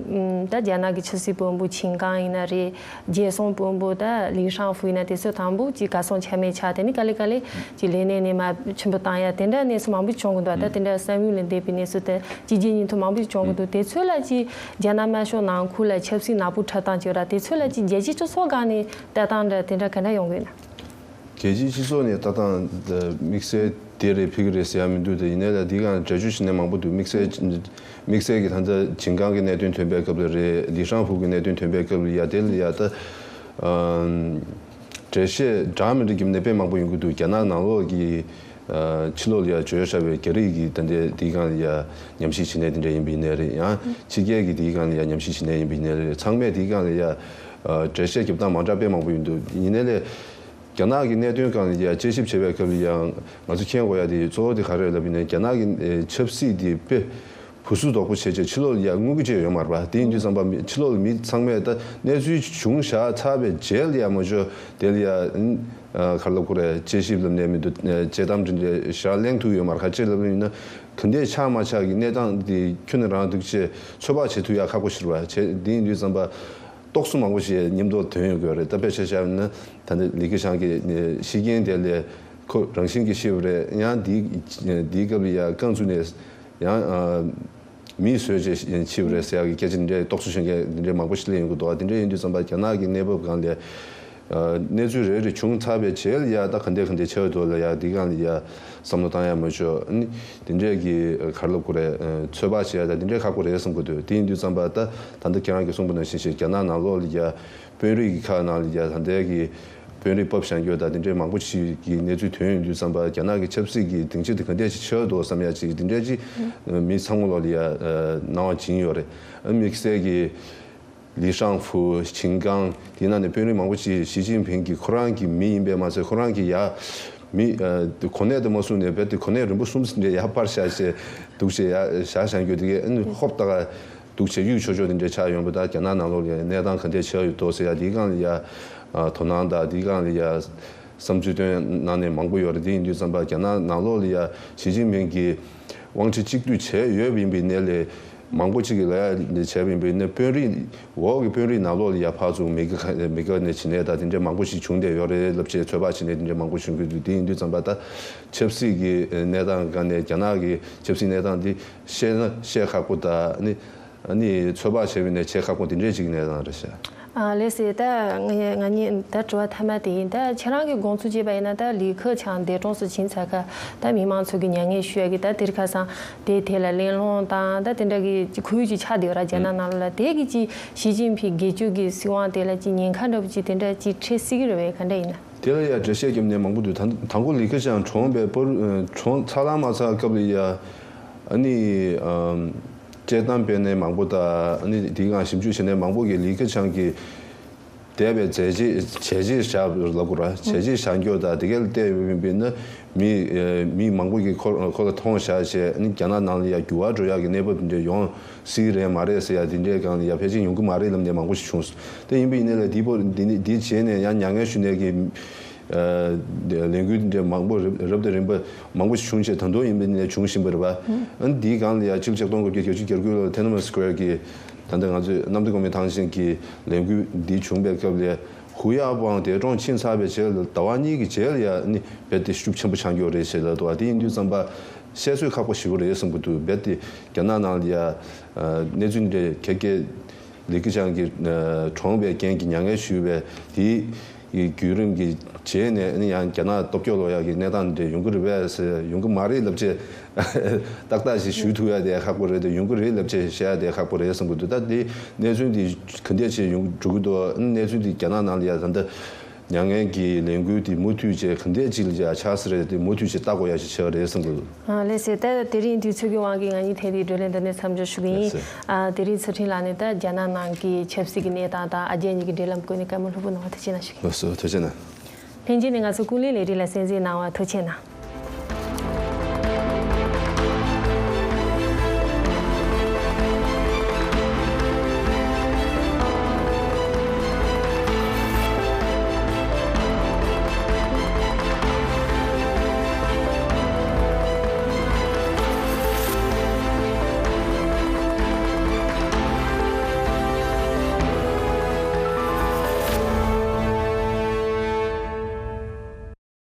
ད་རྒྱ་ནག་གི་ཆབ་སྲིད་དཔོན་པོ་ཆིན་ཀང་ཡིན་ན་རེད། རྒྱལ་སྲུང་དཔོན་པོ་ད་ལི་ཧྲང་ཧྥུ་ཡིན་ན་དེ་ཚོ་དང་པོ་ཅིག་གར་སོང་ཆ་མེད་ཆགས། དེ་ནི་ག་ལེ་ག་ལེ་ཅིག་ལས་གནས་ནས་མར་ཕྱིར་འབུད་བཏང་ཡ་དེ་འདྲ་གནས་ཚུལ་མང་པོ་བྱུང་གི་འདུག་ད་དེ་འདྲ་བསམ་ཡུལ་ལས་འདས་པའི་གནས་ཚུལ་དེ་གཅིག་རྗེས་གཉིས་མཐུད་མང་པོ་ཞིག་བྱུང་གི་འདུག་དེ་ཚོ་ལ་ཅིག་རྒྱ་ནག་དམར་ཤོག་ནང་ཁུལ་ལ་ཆབ་སྲིད་ནག་པོ་འཁྲབ་སྟངས་ཅིག་ཡོད་ར། དེ་ཚོ་ལ་ཅིག་རྒྱལ་སྤྱིའི་སྤྱི་ཚོགས་སྒང་ནས་ལྟ་སྟངས་འདྲ་དེ་འདྲ་ག་འདྲ་ཡོང་གི་ཡོད་ན། རྒྱལ་སྤྱིའི་སྤྱི་ཚོགས་ནས་ལྟ་སྟངས་དམིགས་བསལ་ དེ་རེད་ཕ་གི་རེད་ཟེར་ཡ་མི་འདུག་དེ་ཡིན་ནའི་ལ་འདི་གང་འགྲེལ་བརྗོད་བྱེད་ནས་མང་པོ་འདུག་དམིགས་བསལ་དམིགས་བསལ་གྱི་ད་ལྟ་ཇིང་ཀང་གི་གནད་དོན་ཐོན་པའི་སྐབས་ལ་རེད། ལི་ཧྲང་ཧྥུ་གི་གནད་དོན་ཐོན་པའི་སྐབས་ལ་ཡ་དེ་ལ་ཡ་ད་འགྲེལ་བཤད་འདྲ་མི་འདྲ་བརྒྱབ་ནས་དཔེ་མང་པོ་ཡོང་གི་འདུག་རྒྱ་ནག་ནང་ལོགས་ཀྱི་ཕྱི་ལོགས་ལ་ཡ་བྱོལ་བཞག་པའི་རྒྱ་རིགས་ཀྱི་ད་ལྟའི་འདི་གང་ལ་ཡ་ཉམས་ཞིབ་བྱེད་ནས་དེ་འདྲ་ཡིན་པ་ཡིན་ནའི་རེད། ཡང་ཕྱི་རྒྱལ་གྱི་འདི་གང་ལ་ཡ་ཉམས་ཞིབ་བྱེད་ནས་ཡིན་པ་ཡིན་ནའི་རེད། ཚང་མས་འདི་གང་ལ་ཡ་འགྲེལ་བཤད་རྒྱབ་སྟངས་མ་འདྲ་དཔེ་མང་པོ་ཡོང་འདུག་ཡིན་ནའི་ལས། རྒྱ་ནག་གི་གནད་དོན་སྒང་ལ་ཡ་དཔྱད་ཞིབ་བྱེད་པའི་སྐབས་ལ་ཡང་ང་ཚོ་མཁྱེན་དགོས་ཡ་དེ་གཙོ་བོ་དེ་ག་རེ་ལབ་ཡིན་ན། རྒྱ་ནག་གི་ཨེ་ཆབ་སྲིད་དེ་དཔེ་བུ་སུ་དོག་པོ་བྱས་བྱས་ཕྱི་ལོགས་ལ་ཡ་མངོན་གྱི་བྱས་ཡོད་མ་རེད་པ། དེ་ཡིན་དུས་ཙམ་པ་མི་ཕྱི་ལོགས་ལ་མི་ཚང་མས་ད་གནས་ཚུལ་བྱུང་བཞག་ཚར་བའི་རྗེས་ལ་ཡ་མ་ཞོ་དེ་ལ་ཡ་ཨ་ག་རེ་ལབ་དགོས་རེད། དཔྱད་ཞིབ་ལབ་ནས་མི་འདུག་དཔྱད་གཏམ་དེ་འདྲ་ཞག་གླེང་ཐུབ་ཡོད་མ་རེད། ག་ཅི་ལབ་ཡིན་ན་ག་འདྲས་ཆགས་མ་ཆགས་ཀྱི་གནས་སྟངས་དེ་ཁྱོན་ནས་རང་འདུག་བྱས་ཚོད་དཔག་བྱེད་ཐུབ་ཡ་ཁག་པོ་ཞིག་རེད་པ། བྱས་དེ་ཡིན་དུས་ཙམ་པ། རྟོག་བཟོ་མང་པོ་ཞིག་མཉམ་དུ་ཐོན་ཡོང་གི་ཡོད་རེད། ད་དཔེ་ཆ་བཞག་ན་ད་ལྟ་ལི་ཁེ་ཆང་གི་ཤི་རྐྱེན་དེ་ལས་ཁོ་རང་བཞིན་གྱིས་ཤི་བ་རེད། ཡང་འདིའི་འདིའི་སྐབས་ལ་ཡང་རྐང་བཙུགས་ནས་ཡང་མིས་བཟོས་བྱས་ཤི་བ་རེད་ཟེར་ཡག་གི་སྐད་ཆ་འདི་འདྲའི་རྟོག་བཟོ་བྱེད་མཁན་འདི་འདྲའི་མང་པོ་ཞིག་སླེབས་ཡོང་གི་འདུག་དེ་འདྲ་ཡིན་དུས་ཙམ་པ་རྒྱ་ནག་གི་གནས་བབ་སྒང་ལ་གནས་ཚུལ་རེ་རེ་བྱུང་ཚར་བའི་རྗེས་ལ་ཡ་ད་ག་འདྲས་ག་འདྲས་བྱས་ཡོད་འདུག་ལ་ཡ་འདི་སྒང་ལ་ཡ་བསམ་བློ་བཏང་ཡ་མ་ཆོག་ཨ་ནི་དེ་འདྲས་ཀྱི་ག་རེ་ལབ་དགོས་རེད། ཚོད་དཔག་བྱེད་ཡ་ད་དེ་འདྲས་ཁག་པོ་རེད་བསམ་གྱི་འདུག་དེ་ཡིན་དུས་ཙམ་པ་ད་ད་ལྟ་ཁྱེད་རང་གིས་གསུངས་པ་ནང་བཞིན་ཞིག་རྒྱ་ནག་ནང་ལོགས་ལ་ཡ་དཔོན་རིགས་ཀྱི་ཁག་ནང་ལ་ཡ་ད་ལྟའི་གི་དཔོན་རིགས་བབས་བཞག་རྒྱུ་ད་དེ་འདྲས་མང་པོ་ཞིག་གི་གནས་ཚུལ་ཐོན་ཡོང་དུས་ཙམ་པ་རྒྱ་ནག་གི་ཆབ་སྲིད་ཀྱི་སྡིངས་ཆ་དེ་ག་འདྲས་ཅིག་ཆགས་འདུག་བསམ་ཡ་ཅིག་དེ་འདྲས་ཅིག་མི་ཚང་མ་ལོགས་ལ་ཡ་སྣང་བ་སྦྱིན་ཡོད་རེད། ཨ་དམིགས་བསལ་གྱི་ལི་ཧྲང་ཧྥུ། ཆིང་ཀང་དེའི་ནང་ནས་དཔོན་རིགས་མང་པོ་ཅིག་ཞི་ཅིན་ཕིང་གི་ཁོ་རང་གི་མི་ཡིན་པས་མ་ཟད་ཁོ་རང་གི་ཡ་མི་གོ་གནས་དེ་མ་བཟུང་ནས་རྦད་དེ་གོ་གནས་རིམ་པ་གསུམ་ཙམ་འདྲ་ཡར་སྤར་བཞག་བྱས་འདུག་བྱས་ཡ་བཞག་བཞག་རྒྱུ་དེ་གས་ཨ་ནི་ཧོབ་ལྟ་ག་འདུག་བྱས་གཡུག་ཆོག་ཆོག་དེ་འདྲ་ཆགས་ཡོང་པ་ད་རྒྱ་ནག་ནང་ལོགས་ལ་གནས་སྟངས་ག་འདྲ་ཆགས་ཡོད་དོ་ཟེར་ཡ་དེའི་སྒང་ལ་ཡ་དོ་སྣང་དང་དེའི་སྒང་ལ་ཡ་བསམ་ཚུལ་བཏོན་གནང་ནས་མང་པོ་ཡོད་རེད། དེ་ཡིན་དུས་ཙམ་པ་རྒྱ་ནག་ནང་ལོགས་ལ་ཡ་ཞི་ཅིན་ཕིང་གིས་དབང་ཆ་གཅིག་སྡུད་བྱས་ཡོད་པ་ཡིན་པའི་གནས་ལས་མང་པོ་གཅིག་གིས་ལབ་ཡ་ལས་བྱས་པ་ཡིན་པའི་གནས་དཔོན་རིགས་འོག་གི་དཔོན་རིགས་ནང་ལོགས་ལ་ཡ་ཕར་ཚུར་མི་སྒེར་ཁ་མི་སྒེར་ནས་བྱེད་གནས་དང་དེ་འདྲའི་མང་པོ་ཞིག་བྱུང་བསྡད་ཡོད་རེད་ལབ་བྱས་ཚོད་དཔག་བྱེད་གནས་དེ་འདྲའི་མང་པོ་བྱུང་གི་འདུག་དེ་ཡིན་དུས་ཙམ་པ་ད་ཆབ་སྲིད་ཀྱི་གནས་སྟངས་སྒང་ནས་རྒྱ་ནག་གི་ཆབ་སྲིད་གནས་སྟངས་འདི་བཤད་ན་བཤད་ཁག་པོ་དང་ནི་ཨ་ནི་ཚོད་དཔག་བྱས་པ་ཡིན་ན་བྱེད་ཁག་པོ་དེ་འདྲའི་ཅིག་གནས་སྟངས་རེད་ཤག་ཨ་ལགས་སེ། ད་ང་ང་གཉིས་ད་དྲི་བ་མཐའ་མ་དེ་ཡིན། ད་ཁྱེད་རང་གི་དགོངས་ཚུལ་བྱས་པ་ཡིན་ན་ད་ལི་ཁེ་ཆང་འདས་གྲོངས་སུ་ཕྱིན་ཚར་ཁ་ད་མི་མང་ཚོ་གི་མྱ་ངན་ཞུ་ཡ་གི་ད་དེར་ཁ་སང་དེ་དེ་ལ་གླེང་སློང་དང་ད་དེ་འདྲ་གི་ཁོར་ཡུག་ཅིག་ཆགས་བསྡད་ཡོད་ར་རྒྱ་ནག་ནང་ལོགས་ལ། དེ་གི་ཅིག་ཞི་ཅིན་ཕིང་སྒེར་གཅོད་ཀྱི་སྲིད་དབང་དེ་ལ་ཅིག་ཉེན་ཁ་འདྲ་པོ་ཅིག་དེ་འདྲ་ཅིག་འཕྲད་སྲིད་ཀྱི་རེད་པས། ག་འདྲ་ཡིན་ན། དེ་ལ་ཡ་འགྲེལ་བཤད་རྒྱབ་ནས་མང་པོ་འདུག་ད་དང་པོ་ལི་ཁེ་ཆང་གྲོངས་པའི་པར་གྲོངས་ཚར་དང་མ་ཚར་སྐབས་ལ་ཡ་ཨ་ནི་ཨམ་དཔྱད་གཏམ་སྤེལ་ནས་མང་པོ་དང་ཨ་ནི་དེའི་སྒང་ཞིབ་འཇུག་བྱས་ནས་མང་པོ་གིས་ལི་ཁེ་ཆང་གི་འདས་པའི་མཛད་རྗེས་བྱས་རྗེས་བཞག་ལབ་དགོས་ར་བྱས་རྗེས་བཞག་རྒྱུ་དང་དེ་ག་ལ་བལྟས་ཡོད་པ་ཡིན་ན་མི་མི་མང་པོ་གིས་ཁོ་ཁོ་ལ་མཐོང་བཞག་བྱས་ཨ་ནི་རྒྱ་ནག་ནང་ལ་ཡ་འགྱུར་བ་འགྲོ་ཡག་གི་གནས་བབ་འདི་འདྲ་ཡོང་སྲིད་རེད་མ་རེད་ཟེར་ཡ་དེ་འདྲའི་སྒང་ལ་ཡ་ཕལ་ཆེར་ཡོང་གི་མ་རེད་ལབ་ནས་མང་པོ་ཞིག་བྱུང་། དེ་ཡིན་པ་ཡིན་ནའི་ལ་དེའི་བར་འདི་ནི་འདི་བྱས་ནས་ཡང་མྱ་ངན་ཞུ་ནས་ཀྱི་ལས་འགུལ་འདི་འདྲ་མང་པོ་རབ་རབ་དང་རིམ་པ་མང་པོ་ཞིག་བྱུང་བྱས་ད་དུང་ཡིན་པ་ཡིན་ནའི་བྱུང་བཞིན་པ་རེད་པ། ཨ་ནི་འདིའི་སྒང་ལ་ཡ་ཕྱི་ལོ་ཆིག་སྟོང་དགུ་བརྒྱ་བརྒྱད་ཅུ་གྱ་དགུ་ལོར་ཐེན་ཨན་མེན་སྐུ་ཝེར་གྱི་ད་ལྟ་ང་ཚོས་གནམ་བདེ་སྒོ་མོའི་ཐང་ཆེན་གྱི་ལས་འགུལ་འདི་བྱུང་པའི་སྐབས་ལ་ཧུ་ཡ་པང་འདས་གྲོངས་ཕྱིན་ཚར་བའི་རྗེས་ལ་ཟླ་བ་གཉིས་ཀྱི་རྗེས་ལ་ཡ་ཨ་ནི་རྦད་དེ་ཤུགས་ཆེན་པོ་ཆགས་ཀྱི་ཡོད་རེད་ཟེར་ལབ་འདུག་དེ་ཡིན་དུས་ཙམ་པ། བཤད་སྲོལ་ཁག་པོ་ཞེ་པོ་རེད་བསམ་གྱི་འདུག་རྦད་དེ་རྒྱ་ནག་ནང་ལ་ཡ་གནས་ཚུལ་འདི་འདྲའི་ཁྱེད་ཀྱིས་ལི་ཁེ་ཆང་གིས་གྲོངས་པའི་རྐྱེན་གྱིས་མྱ་ངན་ཞུས་པའི་དེའི་བརྒྱུད་རིམ་གྱི་རྗེས་ནས་ཨ་ནི་ཡང་རྒྱ་ནག་སྟོབས་སྐྱོ་ལོག་ཡག་གི་གནས་སྟངས་འདི་འདྲ་ཡོང་གི་རེད་པས་ཟེར་ཡོང་གི་མ་རེད་ལབ་བྱས་ཏག་ཏག་ཞིག་ཞུ་ཐུབ་ཡ་དེ་ཁག་པོ་རེད་དེ་ཡོང་གི་རེད་ལབ་བྱས་བཤད་ཡ་དེ་ཁག་པོ་རེད་བསམ་གྱི་འདུག་ད་དེ་གནས་ཚུལ་འདི་ག་འདྲས་བྱས་ཡོང་འགྲོ་གི་འདུག་གནས་ཚུལ་འདི་རྒྱ་ནག་ནང་ལ་ཡ་ད་ལྟ། མྱ་ངན་གྱི་ལས་འགུལ་དེ་མུ་མཐུད་བྱས་ག་འདྲས་ཅིག་ལ་ཡ་ཆགས་ས་རེད་དེ་མུ་མཐུད་བྱས་ལྟ་དགོས་ཡ་ཞིག་ཆགས་རེད་བསམ་གྱི་འདུག་ཨ་ལགས་སེ། ད་དེ་རིང་དུས་ཚོད་ཀྱི་དབང་གིས་ང་གཉིས་ཐད་ཀའི་བགྲོ་གླེང་འདི་ནས་མཚམས་འཇོག་ཞུ་གི་ཡིན། ལགས་སེ། ཨ་དེ་རིང་ཚུལ་ཁྲིམས་ལགས་ནས་ད་རྒྱ་ནག་ནང་གི་ཆབ་སྲིད་ཀྱི་གནས་སྟངས་དང་ཨ་རྒྱ་གཉིས་ཀྱི་འབྲེལ་ལམ་སྐོར་ནས་བཀའ་མོལ་ལྷུག་པོ་གནང་བ་ཐུགས་རྗེ་གནང་ཞུ་གི་ཡིན། ལགས་སོ་ཐུགས་རྗེ་གནང་། ལྷན་རྒྱས་ནས་ང་ཚོ་ཀུན་གླེང་ལས་རིགས་ལ་གསན་གཟིགས་གནང་བ་ཐུགས་རྗེ་གནང་།